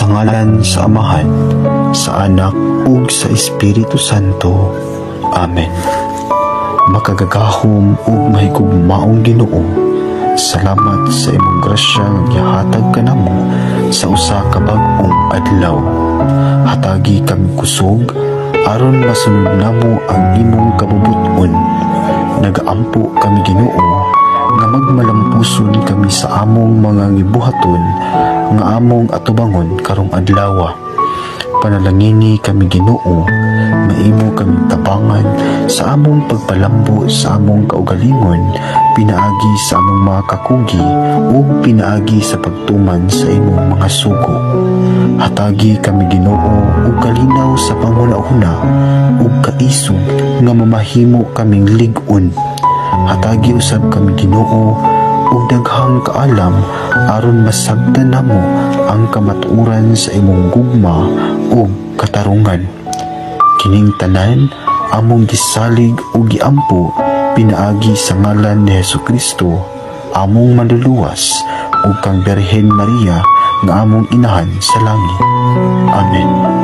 Sa ngalan sa Amahan, sa Anak ug sa Espiritu Santo. Amen. Makagagahom ug mahigugmaong Ginoo, salamat sa imong grasya nga gihatag kanamo sa usa ka bag-ong adlaw. Hatagi kami kusog aron masunod namo ang imong kabubut-on. Nagaampo kami, Ginoo, nga magmalampuson kami sa among mga gibuhaton nga among atubangon karong adlaw. Panalangini kami, Ginoo, nga imo kami tabangan sa among pagpalambo sa among kaugalingon pinaagi sa among mga kakugi ug pinaagi sa pagtuman sa imong mga sugo. Hatagi kami, Ginoo, og kalinaw sa panghuna-huna ug kaisog nga mamahimo kaming lig-on. Hatagi usab kami, Ginoo, og daghang kaalam aron masabtan namo ang kamatuoran sa imong gugma ug katarungan. Kining tanan among gisalig ug giampo pinaagi sa ngalan ni Hesukristo, among Manluluwas, ug kang Birhen Maria nga among Inahan sa langit. Amen.